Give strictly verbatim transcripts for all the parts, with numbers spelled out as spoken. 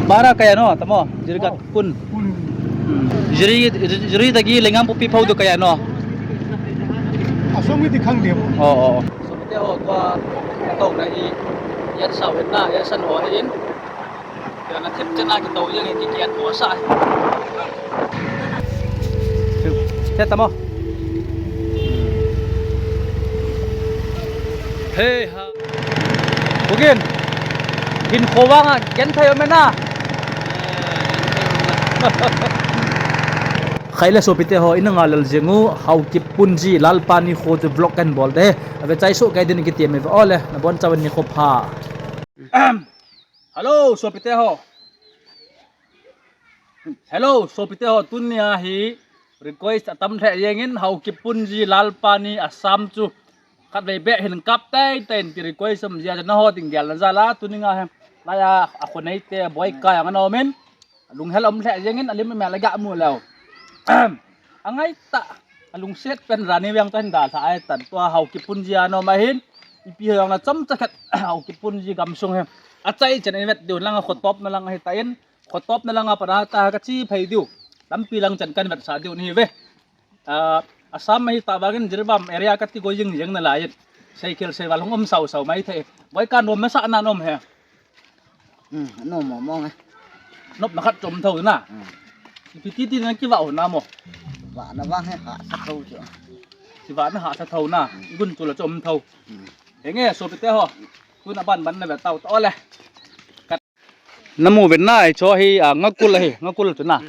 Bara kaya no, tamo, jiri kat pun. Jiri, jiri tagi lengang pupi pau do kaya no. Asong iti khang dia. Oh, oh. So, tia ho, tua, tau na i, yan sa wet na, yan san ho in. Yan na tip tia na kita yang i kiat mo sa. Tia tamo. Hey, ha. Bugin. Hin khowang a, gen thayo mena. Khaile sopite ho, ina ngalal jeng u, Haokip Punji, Lalpani kho chu vlog kan bol de. Ave chai so kai din kiti me ole, na bon chawan ni kho pha. Hello, sopite ho. Hello, sopite ho, tunia hi request atam lheh jengin, Haokip Punji, Lalpani, Assam chu khatvei beh hin kap tei tei in ti request um jia chu na ho ting gel na jal a, tuninga hi. Laiya, a khonei te, boy ka yang na omin. Lunghel um lheh jengin, alim me la ga mu leo. Angai ta, alungset pen rani veng ta hin da sa ai tan tua Haokip Punji a no ma hin. Ipi ho yang a chom chakhat Haokip Punji gamsung hi. Achai chen in vet diu lang a khotop na lang hi ta in. Khotop na langa pana ta ka chi phei diu. Lampi lang chan kan vetsah diu ni ve. Ah, Assam mai ta bangin Jiribam area ka ti ko jing jing na lai. Cycle sei wal hung um sau sau mai thei. Boy ka nom masa na nom he. Hmm, nom mo mo nge. Nop na khat chom thou na. Hmm. Ipi ti ti na ki va ho na mo. Va na vang he ha sa thou chu. Ki va na ha sa thou na. Hmm. Gun tu la chom thou. Hmm. Henge sopite ho. Tu na ban ban na ve tau to le. Namu ven na, hicho hi, ah, ngakul ahi, ngakul chu na.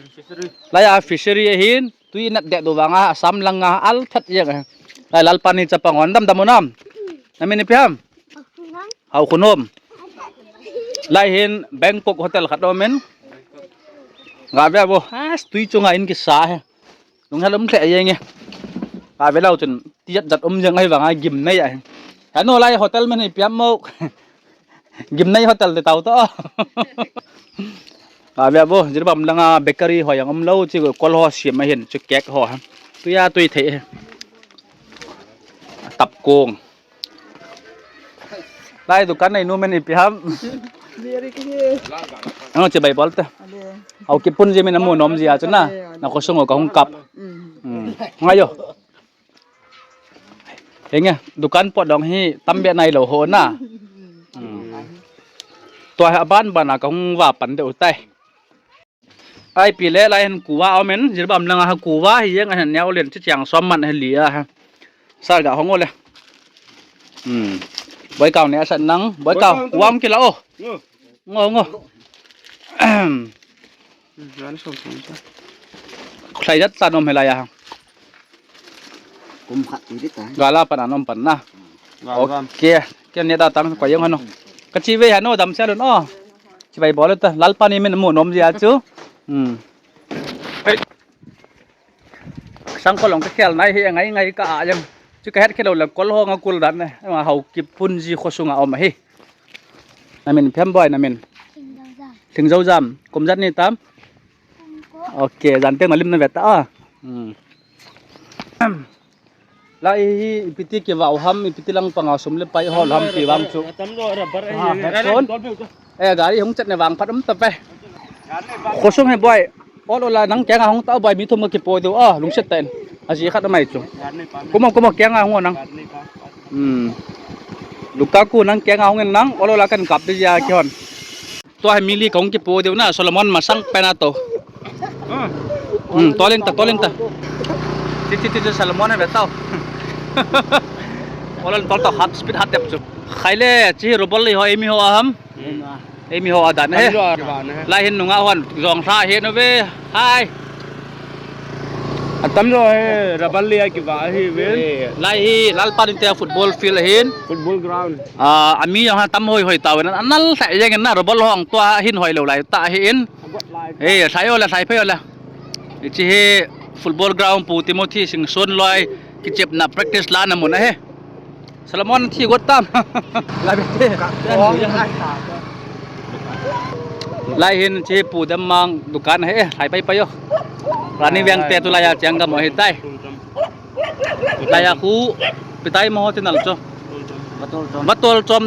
Laiya fishery ahin, tui nat deh diu vanga, Assam langa, al that jeng ahi. Lai Lalpani chapang hon dam dam u nam. Namin ipi ham? Haokhonom. Lai hin Bangkok hotel khat um in. Ga ve vo, as tui chunga in kisa ahi. Lunghel um lheh jeng e. Ka ve lou chun, tijat jat um jeng ahi vanga gimnei ahi. Hanu lai hotel men ipi ham mo. Gimnei hotel te tau to. Ka ve vo, Jiribam langa bakery ho jong um lou, chu kol ho siam ahin, chu cake ho ha. Tuia tui thei ahi. Tap kong. Lai dukan nei nu men ipi ham. Very clear. Ano chibai bol te. Ale. Haokip Punji min amu nom jia chu na. Ale, ale. Na khosung u ka hung kap. Mm. Mm. Ngai jo. Henge, dukan pot dong hi tam be nai lou ho na. Mm. Tua hi aban ban a ka hung va pan diu tai. Ai pi le lai hin kuva um in, Jiribam langa ha kuva hi jeng ahin neo len chi chiang som man hi li a ha. Sa ga hong o le. Hmm. Boy kau ne asa nang, boy kau, kuva um kila o. Ngo, ngo. Khlai jat sa nom hi lai a ha. Kum khat ti ta. Gala pan anom pan na. Gala pan. Okay. Ken ne da tang ko jeng hanu. Ka chi ve hanu dam se lun o. Chibai bol ta. Lalpani min mu nom jia chu. Hmm. Sang ko long ka khel nai hi ngai ngai ka a jeng. Chu ka het khel lou le kol ho ngakul dan ne. Ma Haokip Punji khosunga um ahi. Namin ipi ham boy namin. Lhingjo jam. Kum jat ni tam. Okay, jan teng na lim na ve ta a. Hmm. Lai hi ipi ti kivah u ham, ipi ti lang panga sum le pai hol ham ti vang chu. Atam jo rubber ahi. Ha, he chon. Eh, gari hung chet ne vang phat um ta pe. Khosung hi boy. Ol ol a nang kenga hung ta boy mi thum kipo diu a, lungset ta in. Aji khat mai chu. Kumo kumo kenga hung nang. Hmm. Lukaku nang kenga hung nang, ol ol a kan kap de ja kihon. Tua hi mi li kong kipo diu na, Solomon masang pen a to. Hmm, tolin ta, tolin ta. Ti, ti, ti, ti, Solomon a ve tau. Olan tol tau hat, speed hat dep chu. Khaile, chi rubber li ho, emi ho aham. Emi ho adan he. Lai hin nunga hon, jong hla he no ve. Hai. Atam jo he, rubber li a kiva hi ve. Lai hi, Lalpan te football field hin. Football ground. Ah, ami jong ha tam hoi hoi ta ven. Anal sa jeng na rubber hong tua hin hoi lo lai ta hi in. Eh, sai o la, sai phei o la. Hichi hi football ground pu Timothy Singson loi kichepna practice lana mun ahi. Solomon thi got tam. Lai bete. Lai hin chi pu Demmang dukan ahi, eh, sai pai pai o. Rani veng te tu lai a chiang gam o hi tai. Laiya khu, pitai mo ho tinal cho. Vatol chom. Vatol chom.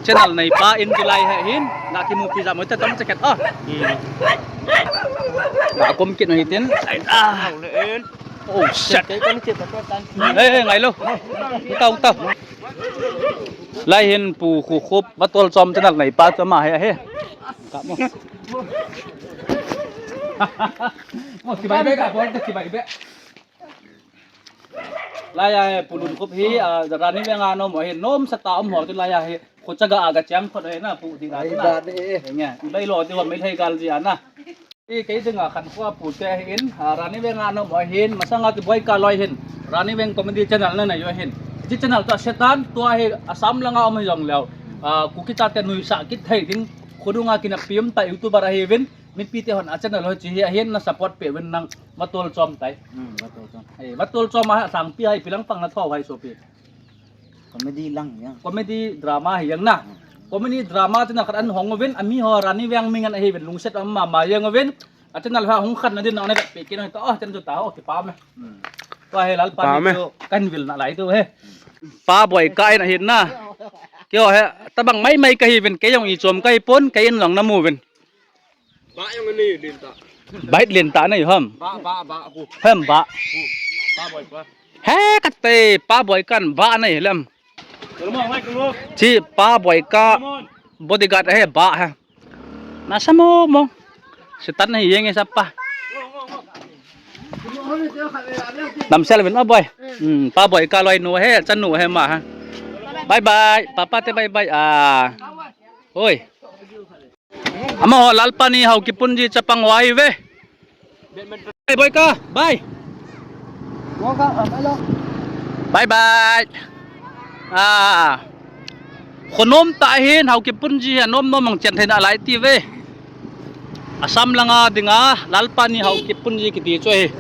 Channel neipa in tulai hi hin, na kimupi ja mo te tam cheket a. Hmm. Na kom kit no hitin. Ah. Oh, shit. Hey, hey, ngai lo. Tao, tao. Lai hin Pu Khukhup, Vatol Chom channel neipa chu ama hi ahi. Ka mo. Mo, kibai be ka, bol te kibai be. Lai a hi Pu Lunkhup hi, ah, Rani Veng a nom ahi, nomsa ta um ho chu lai a hi. Khochaga a ga chang khot ahi na, Pu ding a. Ai na. Ba ni. Nge, i bai lo ti ho Meitei gal ji a na. I kei dinga khankho pu te ahin, ah, Rani Veng a nom ahin, masanga kiboi ka loi hin, Rani Veng Comedy Channel na nei u ahin. Hiche channel chu asetan, tua hi Assam langa um hi jong leu, ah, Kuki chate nuisat kit thei ding, khodunga kineppi um tah YouTuber ahiuvin, mipi te hon a channel ho chi hi ahin, na support peh uvin nang, Vatol Chom tai. Hmm, Vatol Chom. Ei, Vatol Chom a hi asangpi a hi ipi lang pang na tho u ham sopi. Comedy lang hi jeng. Comedy drama hi jeng na. Hmm. Comedy drama channel khat ana hong uvin, ami ho Rani Veng mi ngen ahiuvin, lungset um mama jeng uvin. A channel ho hung khen na din na ne pe kin ho ta, oh, channel chu ta, oh, kipah me. Hmm. Tua hi Lalpa ni chu kan vil na lai tu he. Pa Boika in ahin na. Kei ho hi, tabang mai mai kahiuvin, kei jong i chom kahi pon, kei in jong na mu uvin. Ba jong anei lin ta. Ba it lin ta nei ham. Ba, ba, ba, ku. Hem ba. Ku. Pa Boika. He kate, Pa Boika in ba nei lem. Ku mo, mai ku mo. Chi Pa Boika. Ku mo. Bodyguard he ba he. Nasa mo mo. Setan hi jeng e sapa. Damsel uvin a boi. Hmm, Pa Boika loi nu he, chanu he ma he. Bye bye. Papa te bye bye. Ah. Oi. Amaho Lalpani Haokip Punji chapang ho ahi ve. Bye, Boika, bye. Bye, bye. Ah. Khonom tah ahin Haokip Punji hi anom nom mang chen theina lai ti ve. Assam langa dinga Lalpani Haokip Punji kiti chu ahi.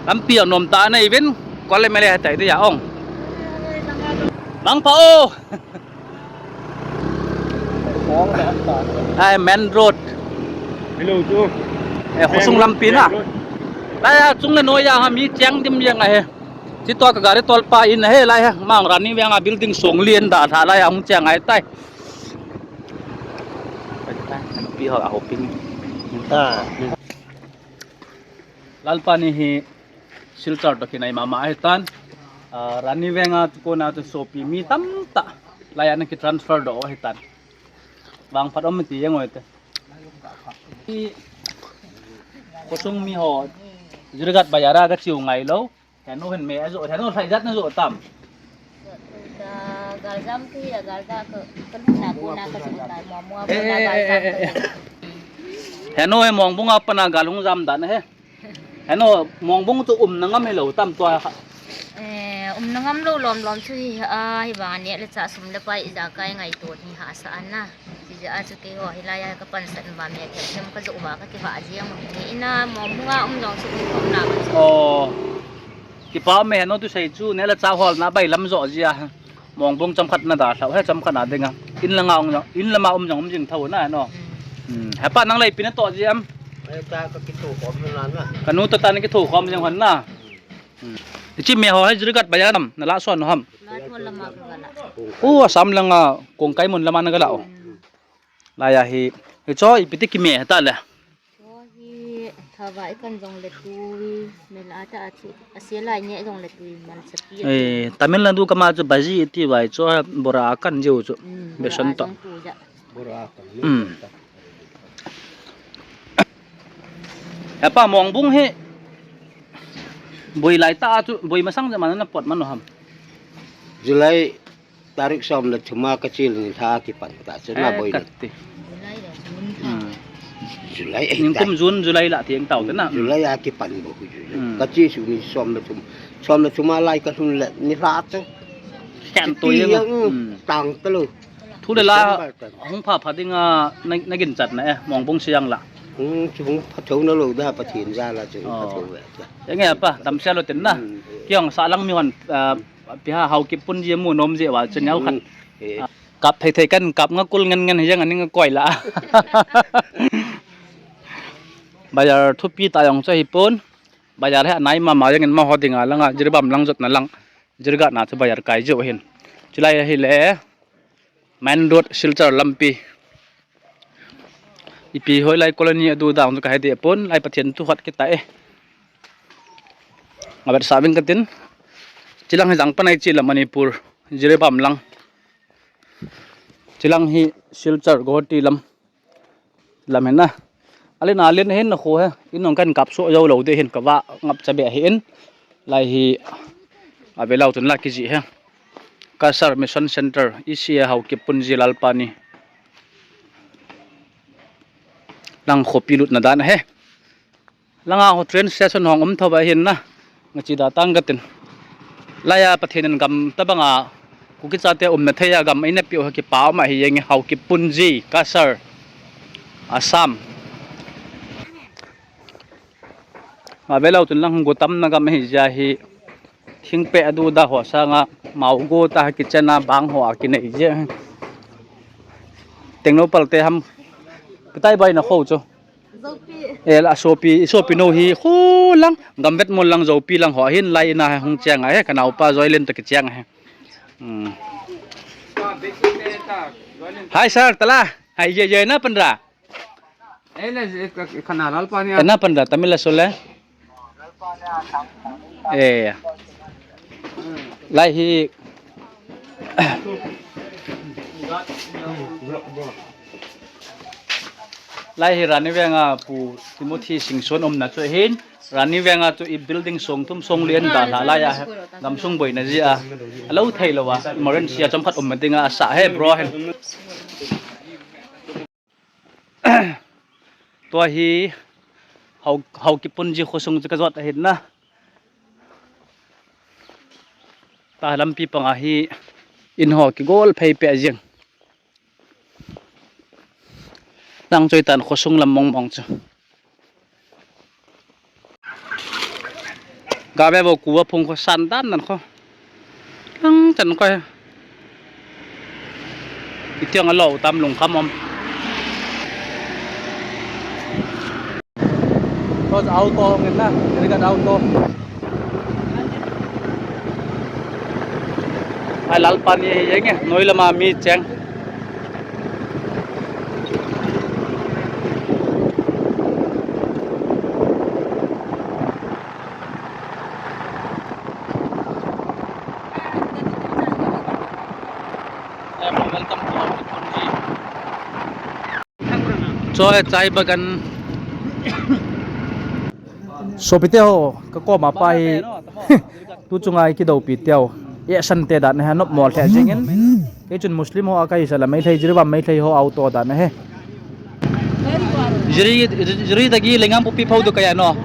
Lampi anom tah anei uvin, kol le mele hetai dia ong. Mangpha o. Ai, main road. Hello, tu. Eh, khosung lampi na. Main road. Lai a chung le noi a ha mi cheng dim jeng ahi. Chi tua ka gari tolpa in ahi lai a. Mang Rani Veng a building song lien da tha lai a hung cheng ahi tai. Pi ho a hoping. Ah. Lalpani hi Silchar to kinai mama ahi tan. Ah, Rani Veng a chu kona chu sopi mi tamtah lai a ana ki transfer doh ahi tan. Vangphat um ti jeng oi te. I khosung mi ho Jirighat bazar a ka chiu ngai lou. Henu hin me ajo, henu lhai jat na jo tam. Ka gal jam ki, a gal da ka, ka lung na ko na ka jo ta, mo mo ko na gal jam ka. Henu he Mongbung a pat na gal hung jam dan he. Henu, Mongbung chu umna ngam hilou tam tua. Eh, umna ngam lou lom lom chu hi a, hi vang a neh le chah sum le pai ijakai ngaito hi hahsa ana. Hijeh a chu keiho hilai a ka pansan uva me themthem ka jo uva ka kivah jeng u. Ni ina Mongbung a um jong chu um khom na ka chu. Oh. Kipah me henu tu sei chu neh le chah holna bailam jo jia. Mongbung chomkhat na dalhau, he chomkhat na dinga. In langa um jong, in lama um jong um jing tho na no. Hmm. Hmm. Hepa nang le ipi na toh ji em? Ai ta ka kitho khom na na. Ka nu toh ta na kitho khom jing hon na. Hmm. Hiche me ho hi Jirighat bazar lam na la son ham. La thon lama ka la. O, Assam langa Kongkai mun lama na ka la o. Hmm. Lai a hi. Hicho ipi ti kime ta le. Hi thava i kan jong le tui, mel a ta a chu, a se lai nge jong le tui, man sa pi a. Eh, Tamil Nadu kama chu bhaji iti vai chu, bora a kan jiu chu. Mm, besan bora to. Jong tu ja. Bora a kan. Mm. Hepa Mongbung hi, boi lai ta a chu, boi masang ja man na pot man no ham. July Tarik som le thum a ka chil ni lha kipan ta chu na. Eh, boi na. Kati. Hmm. July, eh, nikum June, July la tieng tau te na. July a kipan bou. Hmm. Ka chi su ni som le thum. Som le thum a lai ka lhun le ni lha chu. Khen tu ye. Hmm. Tang ta lou. Thu le la. December ta. Hung pha pha ding a na, na ginchat na e, Mongbung siang la. Hmm, chu hung pha tho na lou da Pathen ja la chu hung pha tho ve. Oh. Enge pa, damsel lou tin na. Hmm. Kiong sa lang mi hon, ah, Pi ha, Haokip Punji mu nom jeh uva chu neo khat. Mm, eh. Ah, kap thei thei kan kap nga kul ngen ngen hi jeng aning koi la. Bazar thupi ta jong chu hi pon. Bazar hi anai mama jeng in ma ho dinga langa Jiribam lang jotna lang. Jirighat na chu bazar kai jo hin. Chulai hi le. Main road Silchar lampi. Ipi hoilai colony adu dang chu kahe deh pon, lai Pathen thu khat kita e. Avet sa ving katin. Chilang hi jang panai chi la Manipur, Jiribam lang. Chilang hi Silchar Guwahati lam. Lam hin na. Alen alen hin na khu he. In nong kan kap so jou lou de hin kava ngap cha be hin. Lai hi avelou tun la kiji he. Kasar Mission Center, E C A Haokip Punji Lalpani. Lang khopi lutna dan he. Langa ho train station hong um thova hin na. Nga chi da tang katin. Laiya Pathen in gam tabanga Kuki chate umna thei a gam eina piu ha kipa um ahi jeng e, Haokip Punji, Kasar, Assam. Avelou tun lang gutam na gam ahi jia hi. Thingpeh adu da ho sanga mao go ta ha kichen a bang ho a kinei je. Tengno palte ham. Kitai bai na kho chu. Zopi. E la sopi, sopi no hi khu lang, gamvet mol lang Zopi lang ho hin lai ina he hung cheng a he, ka naopa Joylen to kicheng a he. Hmm. Hi sir, tala. Hi, ye, ye na pandra. Eh, na, eh, ka, ka na Lalpani a. Eh, na pandra, Tamil a sole. Eh. Lai hi. Lai hi Rani Venga Pu Timothy Singson umna chu hin. Rani Venga chu i building song thum song li an dalha lai a he. Gamsung boina jia. Alo thei lou a. Emergency a chomkhat umna dinga asa he bro hen. Tua hi Hao, Haokip Punji khosung chu ka jot ahin na. Ta lampi panga hi in ho kigol phei peh jeng. Lang choi tan khosung lam mong mong chu. Ga ve vo kuva phung kho san dan dan kho. Lang chan kho. Itiang alo tam lungkham om. Tos auto ngen na, Jirighat auto. Ai Lalpani hi jeng e, noi lama mi cheng. Welcome to Haokip Punji. Choi chai bagan. Sopite ho, ka koma pa hi. Tu chunga i kidoupi teu. Ye san te dan ha nop mol the jingin. Kei chun Muslim ho a kai sala Meitei Jiribam Meitei ho auto dan he. Jiri, Jiri dagi lengang pupi phau du kaya no.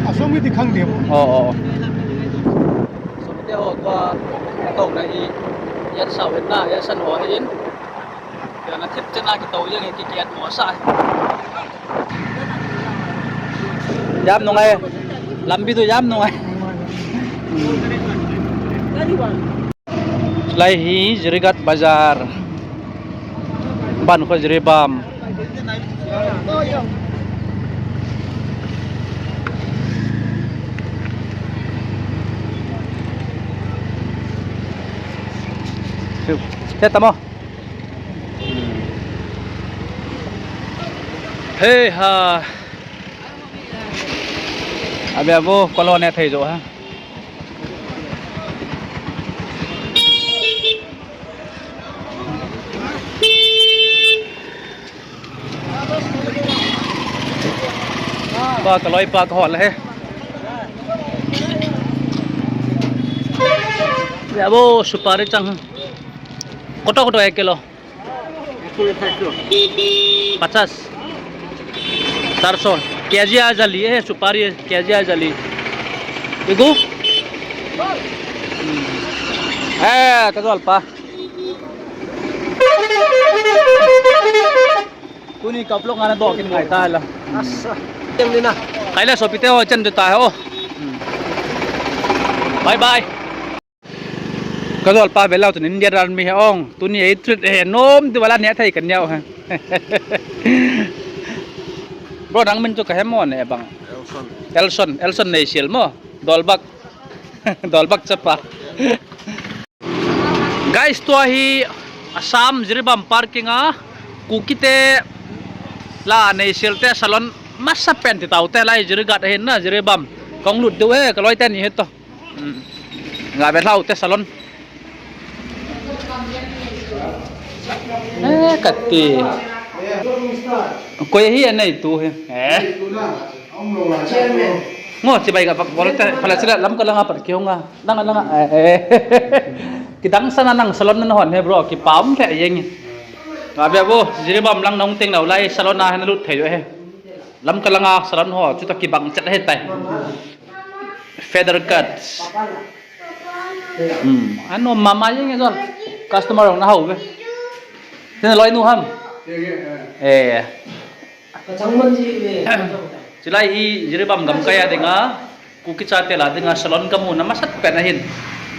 Asong mi di khang dia. Oh, oh. Sopite ho tua kau na i yan sao hin na, yan san ho hin. Yan na thip chena kitou yang ki kiat mo sa. Jam nungai. Lampi tu jam nungai. Lai hi Jirighat Bazar. Ban kho Jiribam. Te tamo. He ha. Abe abo kolone thei jo ha. Ba ka loi pa ka hol he. Ya bo supari chang. Koto koto ek kilo. Pachas. Char so. K G a jali eh supari K G a jali. Igu. Eh, ka jol pa. Tuni ka vlog ngana doh kin ngai ta la. Asa. Tem ni na. Kaila sopite ho chan ta ho. Bye bye. Ka jol pa velou tun India ran mi he ong. Tuni ei treat he nom ti wala ne thei kan yau he. Bro nang min chu ka he mo ne bang. Elson. Elson, Elson nei sil mo. Dolbak. Dolbak chapa. Guys, tua hi Assam Jiribam parking a, Kukite la neisel te salon masa pen ti tau te lai Jirighat ahin na Jiribam. Kong lut diu he, ka loi te ni he to. Hmm. Nga ve hlau te salon. Eh, kati. Koi hi anei tu he. Eh. Ngo, chibai ka bak bol te, phala sila lam ka langa pat kihong a. Langa, langa, eh, eh. Kidang sana nang salon na hon he, bro, kipah um lheh jeng e. Nga ve vo, Jiribam lang nong teng nau lai salon a hin lut thei u he. Lam ka langa salon ho, chuta kibang chet he tai. Feather cut. Hmm, anom mama jeng e jol. Customer jong na hao ve. Te loi nu ham. Eh. Chilai hi Jiribam gamkai a dinga, Kuki chate la dinga salon kamu na masat pen ahin.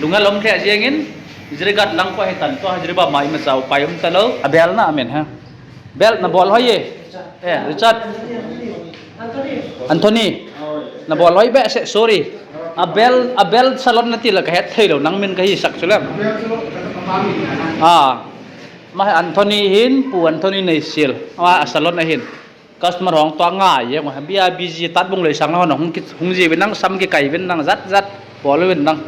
Lunga lom lheh jeng in, Jirighat lang ko hitan to, Jiribam mai ma chau pai um talou. Abel na amen ha. Bel na bol hoi e. Eh, Richard. Anthony. Na bol hoi behseh, sorry. Abel, Abel salon na ti la ka het thei lou, nang min ka hi sak chu lem. Ah. Ma Anthony hin, Pu Anthony neisel. Ama salon ahin. Customer hong to ngai e, ngo, bia busy tat bung lei sang na hon hung ki, hung ji vin nang, sam kikai vin nang, jat jat bol vin nang.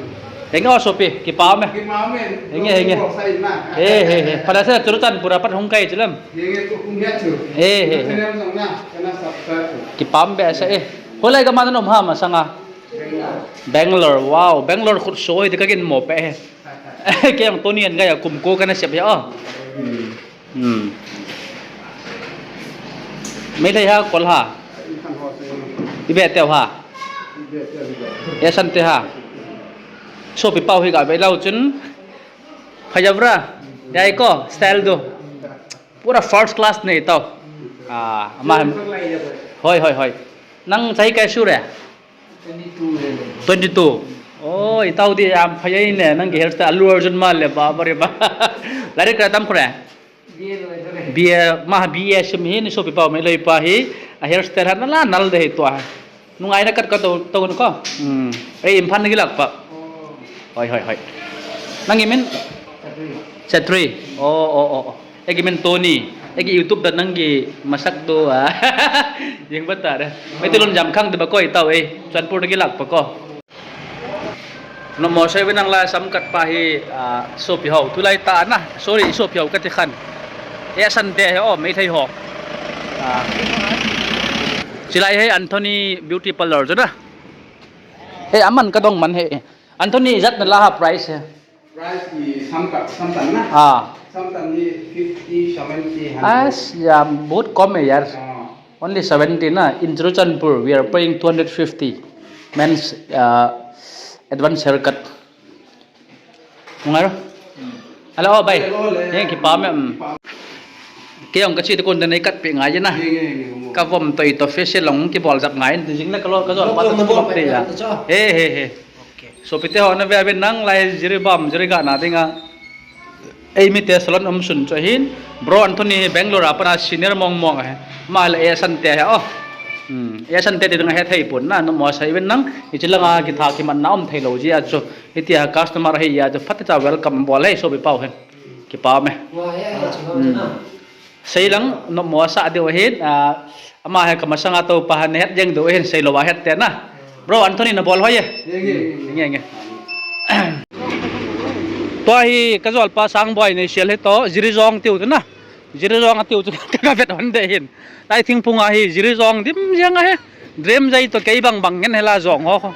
Henge o sopi, kipah um e. Kipah um e. Henge, henge. Bol sai na. He, he, he. Phala sila Churachandpur a pat hung kai chu lem. Henge, tu hung he chu. He, he, he. Channel jong na, kana subscribe chu. Kipah um behseh e. Hoilai gam a na um ham asanga? Bangalore. Bangalore, wow. Bangalore khut so e ti ka gin mo pe he. Kei jong tuni an gaya kum ko kana sep he o. Hmm. Hmm. Meitei ha, Kol ha? I be teu ha? I be teu hi. Esan te ha? Sopi pau hi ga be lau chun. Phajavra. Dai ko, style do. Pura first class nei tau. Ah, ama hem. Hoi, hoi, hoi. Nang chahi kai sure? Twenty-two. Oh, itau di am phayai ne, nang ki hairstyle Allu Arjun ma le ba, ba re ba. Lairik koi tam kore? B A loi tore. B A, ma B A sim hi ni sopi pau Meitei pa hi, a hairstyle ha nal a nal de hi tua. Nungai na kat ka to, to ko. Hmm. Ei, Imphal na gilak pa. Oh. Hoi, hoi, hoi. Nang imin? Chetri. Chetri. Oh, oh, oh, oh. Eki min Tony, eki YouTube da nang ki masak do a. Jeng bata da. Meitei lom jam khang de ba ko itau e. Churachandpur da ki lak pa ko. Nopmo sei ve nang la sam kat pa hi, ah, sopi ho. Tulai ta na. Sorry, sopi ho kati khan. Esan te he o, Meitei ho. Ah. Chilai he Anthony Beauty Parlor chu na. He aman ka dong man he. Anthony jat na la ha price he. Price hi samkhat, samtan na. Ah. Samtan hi fifty, seventy, hundred. As, ya, bahut kom hai yaar. Ah. Only seventy na. In Churachandpur, we are paying two hundred fifty. Men's, uh, advance haircut. Ngai ro? Hmm. Hello, bhai. Hello, le. Ye kipah me, um. Kipah. Kei jong ka chi te kon te nei kat pe ngai je na. Ye, ye, ye, ye. Ka vom toi to facial long kibol jap ngai, te jing le ka lo, ka jol pa to bol te ya. He, he, he. Okay. Sopi te ho na ve ve nang lai Jiribam, Jirighat na dinga. Ei mi te salon um sun chu hin. Bro Anthony hi Bangalore a pat a senior mong mong ahi. Ma le Esan te he o. Hmm. Esan te te dinga he thei pon na, nopmo sei ve nang. Hichi langa kitha kimat na um thei lou ji a chu. Hitia customer hi a chu phatecha welcome bol e sopi pau hin. Kipah me. Wa, ya, ya, chu lo na. Sei lang, nopmo sa diu ahin, ah, ama hi ka masanga to pa han het jeng diu ahin, sei lou a het te na. Bro, Anthony na bol hoi e. Nge, nge, nge. Nge, nge. Tua hi ka jol pa Sangboi nei sel hi to, Jirijong tiu tu na. Jirijong a tiu tu ka vet hon de hin. Lai thingphung a hi Jirijong dim jeng ahi. Dream jai to kei bang bang ngen hela jong ho.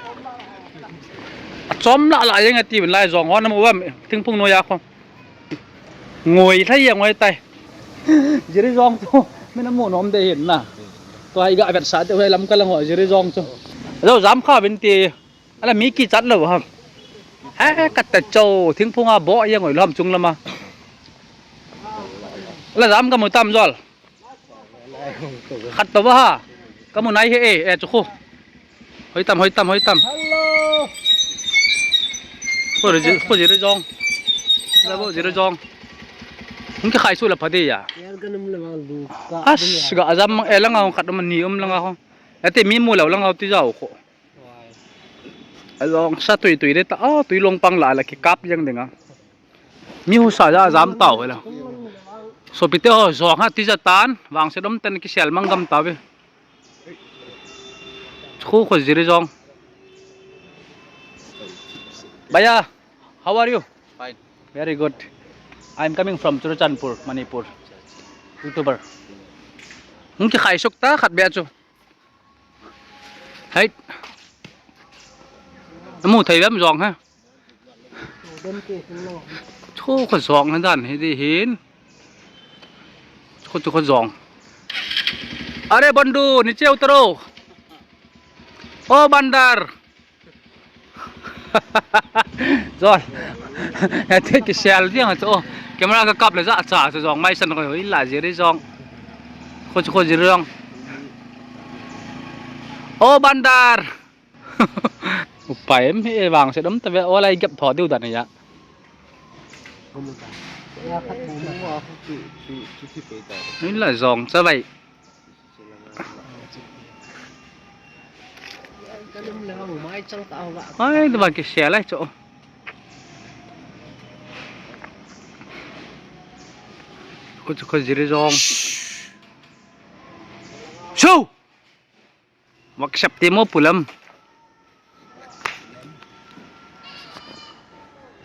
A chom la la jeng a ti lai jong ho na mu bam thingphung noi a kho. Ngoi thei a ngoi tai. Jirijong tu, min amu nom de hin na. Tua hi ga vetsah te hoi lam ka lang ho, Jirijong tu. Lo jam kha vin ti. Ala mi kichat lou ham. Ha, ka ta chou, thingphung a bo a ngoi lou ham chung lama. Ala jam ka mu tam jol. Khat to ba ha. Ka mu nai he e, e chu khu. Hoi tam, hoi tam, hoi tam. Hello. Khu Jiri, khu Jirijong. La bo Jirijong. Hung kikhai su la pha de ya. Yer ka num le bang lu ka. As, ga jam mang e lang a hung khat um ni um lang a ho. Ate mi mu lou lang a ti jau khu. Wai. A jong sa tui tui de ta. Oh, tui long pang la la kikap jeng ding a. Mi husa ja jam tau hela. Sopite ho jong ha tija tan, vangset um ten kisel mang gam tauve. Khu khu Jiribam jong. Bhaiya, how are you? Fine. Very good. I'm coming from Churachandpur, Manipur. YouTuber. Hung kikhai suk ta khat beh chu. Hei. Namu thei bem jong ha. Chu khu jong na dan hi di hin. Chu khu, chu khu jong. Are bandhu, niche utaro. O bandar. Jol. Ate kisel diang chu. Camera kakap le ja cha chu jong mai san ko hoi la Jiribam jong. Khu chu khu Jiribam jong. O bandar. Upai em hi vangset um tave, o lai gap tho diu dan ya. Ni la jong cha vai. Ai, tu ba kisel lai chu. Khu chu khu Jiribam jong. Show! Workshop te mo pulam.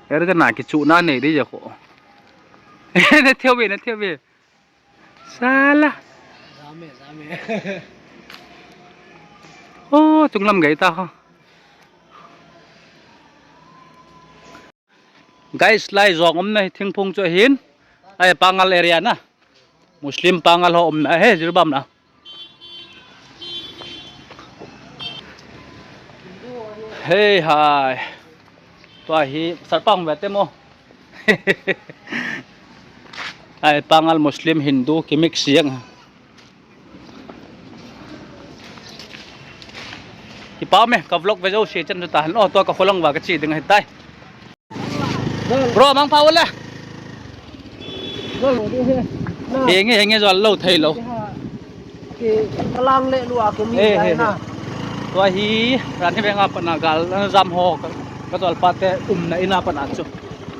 Ere ka na kichu na nei di ja ko. Na theo ve, na theo ve. Sala. Jame, jame. Oh, chunglam gai ta ho. Guys, lai jong umna hi thingphung chu ahin. Ai, Pangal area na. Muslim Pangal ho umna he, Jiribam na. Hei hai. Tua hi sarpang ve te mo. Ai, Pangal, Muslim, Hindu kimix jeng. Kipa me, ka vlog ve jouse chan chu ta han. Oh, tua ka kholang va ka chi ding ahi tai. Bro, mangpha ule. Henge, henge, jol lou thei lou. Kalang le lua ke mi. Eh, eh, eh. Tua hi, ran hi venga pana gal, na jam ho, ka, ka jol pa te umna ina pana chu.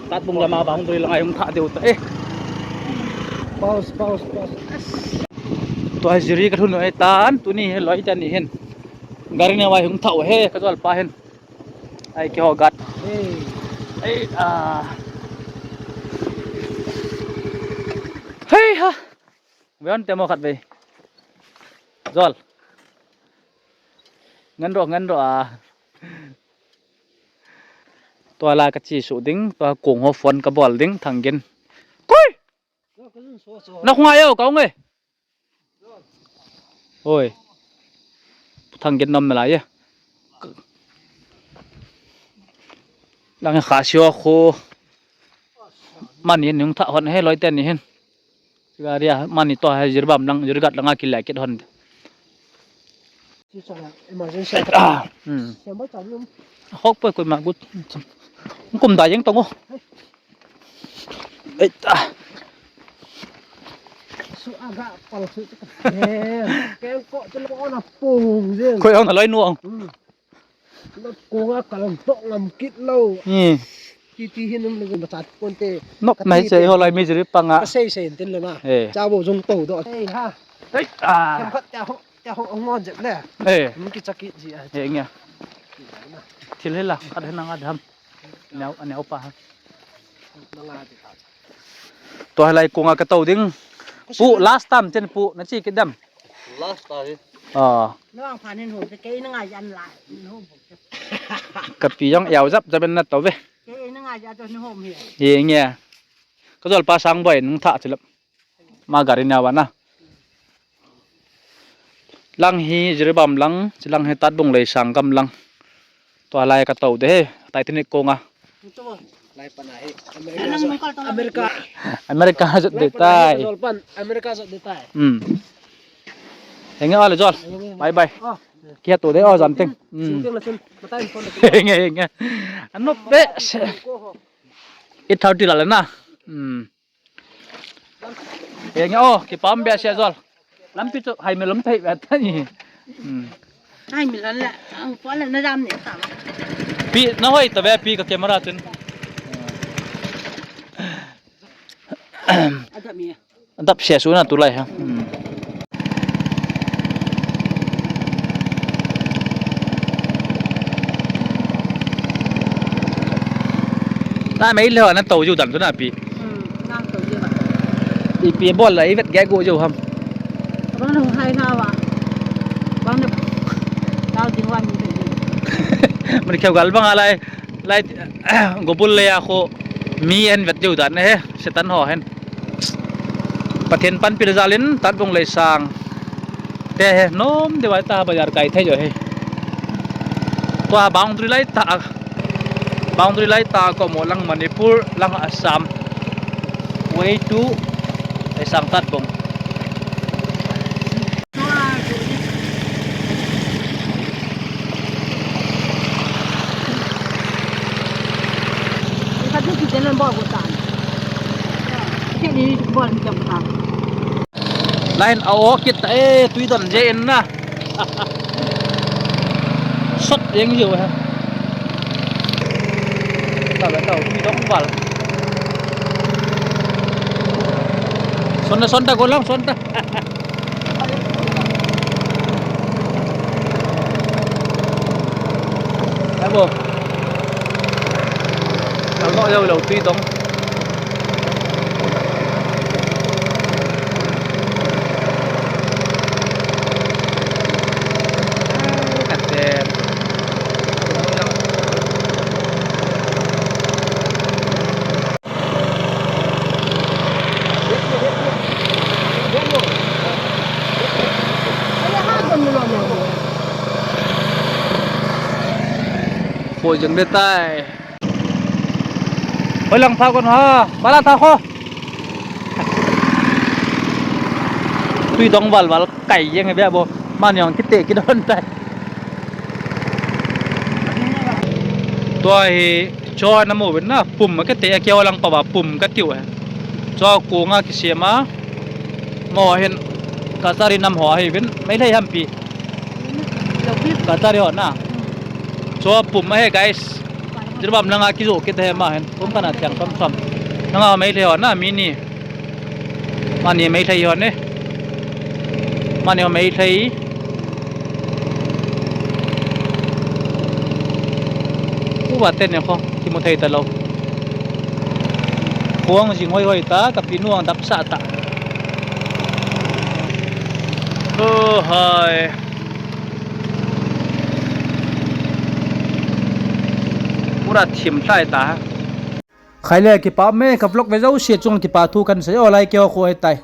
Tatbung lama bang doi langa hung tha deu ta, eh. Pause, pause, pause. Tua hi Jiribam ka thun noi tan, tuni hi loi tan ni hin. Gari ne wai hung tha he, ka jol pa hin. Ai, kiho gat. Ei, ah. Hei ha. Veon te mo khat ve. Jol. Ngan ro, ngan ro a. Tua la ka chi su ding, tua kong ho phone ka bol ding, thang gen. Koi! Na khunga yo, ka ung e. Oi. Thang gen nom na la ye. Lang kha sio khu. Mani nung tha hon he loi ten ni hin. Sigaria mani to he Jiribam lang Jirgat langa kile kit hon. Emergency. Ah, hmm. Hok poi koi ma gut. Kum da jeng tongo. Ei ta. Su aga pal su. Ken ko tu lo na pung jeng. Koi ong na loi nuong. Hmm. Konga kalang tok ngam kit lou. Hmm. Kiti hin um le jong bachat ponte. Nok nai sei ho lai misery panga. Ka sei sei tin le na. Eh. Cha bo jong to do. Ei ha. Ei, ah. Kem khat ta ho, ta ho ngon jep le. Eh. Mun ki chaki ji a. Eh, nge. Thil hila, khat hena nga dham. Neu, neu pa ha. Tua lai konga ka to ding. Pu, last time chen pu, na chi kit dem. Last time. Ah. Nawang phan in hom, kei na ngai an lai, in hom. Ka pi jong yau jap jap in na to ve. Kei na ngai ja to ni hom hi. Ye nge. Ka jol pa sang boi nung tha chilap. Ma gari na wa na. Lang hi Jiribam lang, chilang hi Tatbung lei sang gam lang. Tua lai ka to de he, Titanic konga. Lai pana hi. America. America jot de tai. America jot de tai. Hmm. Henge ale jol. Bye bye. Oh. Kia to de o jam teng. Hmm. Shooting la chun. Matai phone. Henge, henge. Ano pe. Eight thirty la le na. Hmm. Henge o, kipah behseh jol. Lampi chu hai melom thei ve ta ni. Hmm. Hai melom le, ang pa le na jam ni ta. Pi, na hoi ta ve pi ka camera chun. Adap mi. Adap sia su na tulai ha. Hmm. Ta mai le na to ju dan tu na pi. Hmm, na to ju ba. Ipi bol la i vet gai go jo ham. Bang no hai na wa. Bang no. Tao ding wa mi. Mani kheu gal bang alai. Lai, go bul le a kho mi en vet jo dan he, Satan ho hen. Pathen panpi le jal in Tatbung Leisang te he nom deu a ta bazar kai thei jo he. Tua boundary lai ta, boundary lai ta ko mo lang Manipur, lang Assam. Way to Leisang Tatbung. Line a o kit ta e, tui don je in na. Sot jeng jiu ha. Ta ba ta, tui dong val. Son ta, son ta, go lang, son ta. Abo. Kal mo yau lo tui dong. Ai, kate. Khoi jeng de tai. Hoi lang tha kon ha, bala tha kho. Tui dong val val kai jeng be bo. Mani ong kite kidon tai. Tua hi cho na mo ven na pum ma kete a keu lang pa ba pum ka tiu he. Cho ko nga kisem a. Mo hin Kachari nam ho hi ven. Meitei ham pi. Kachari ho na. Cho pum ma he guys. Jirbam langa kijo kit he ma hen. Pum kana thiang som som. Nanga Meitei ho na mi ni. Mani Meitei ho ne. Mani ho Meitei. Uva te ne kho kimu thei ta lo. Khuang jing hoi hoi ta, ka pi nuang dap sa ta. Oh, hai. Pura thim thlai ta. Khai le kipa me ka vlog ve jouse chung kipa thu kan sei o lai keo kho he tai.